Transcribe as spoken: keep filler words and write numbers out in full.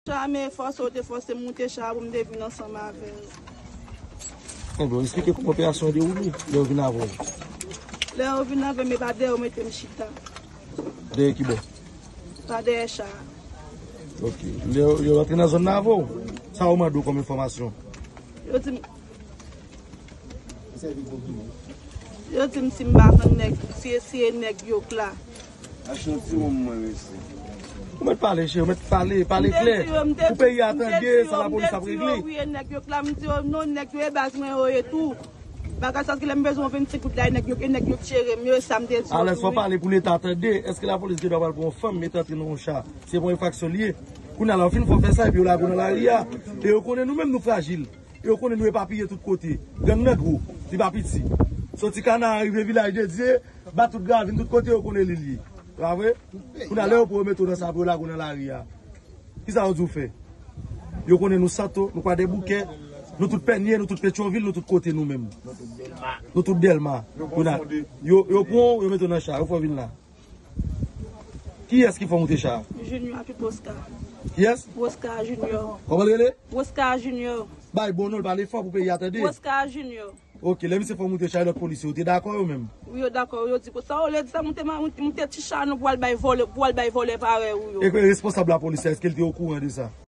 Sa, men fòse yo te fòse m moute cha pou m te vin ansanm avè yo. Enben, eksplike kòman operasyon an dewoule lè yo vin avè w. Lè yo vin avè m, e pa dèyè yo mete m chita. Dèyè ki bò? Pa dèyè cha a. Ok. Lè yo, yo rantre nan zòn nan avè w, sa yo mande w kòm enfòmasyon? Yo di m, yo di m si m pa konn nèg, si, si e nèg yo k la. Achte yon ti wonm mwen, mesye. Ou mèt pale, cheri, ou mèt pale, pale klè. Pou peyi a tande sa lapolis ap regle. Wi, e nèg yo k la, m di yo non, nèg yo e baz mwen yo ye tou. Bagay sa ki lè m bezwen yon vennsenk goud la, e nèg yo, e nèg yo k jere m yo, e sa m te di yo. Alè, fò pale pou Leta tande, èske lapolis gen dwa pral pran yon fanm, mete antre nan yon cha? Se pa yon enfraksyon li ye. Kounye a la, ou fin fè w fè sa, epi yo lage w nan lari a. E yo konnen nou menm nou frajil. E yo konnen nou epapiye tout kote. Gang nan gwo, li pa piti. Soti Kana rive Vilaj de Dye, bat tout gravin, tout kote yo konnen li l ye. Pa vre? Kounye a lè yo pou yo mete w nan sa pou yo lage w nan lari a. Kisa yo di w fè? Yo konnen nou Santo, nou Kwadèboukè, nou tout Pènye, nou tout Petyonvil, nou tout kote nou menm. Nou tout Dèlma. Kounye a, yo, yo pran w, yo mete w nan cha, yo fè w vin la. Kiyès ki fè w moute cha a? Junior avèk Oscar. Kiyès? Oscar Junior. Kòman l rele? Oscar Junior. Bay bon non, l pale fò pou peyi a tande. Oscar Junior. Ok, lè misye fè w moute cha, lòt polisye yo te dakò yo menm? Wi, yo dakò. Yo di, sa w vle di sa, moute ma-, moute, moute ti cha nou pou al bay vòlè, pou al bay vòlè parèy ou yo. E responsab lapolis la, èske l te okouran de sa?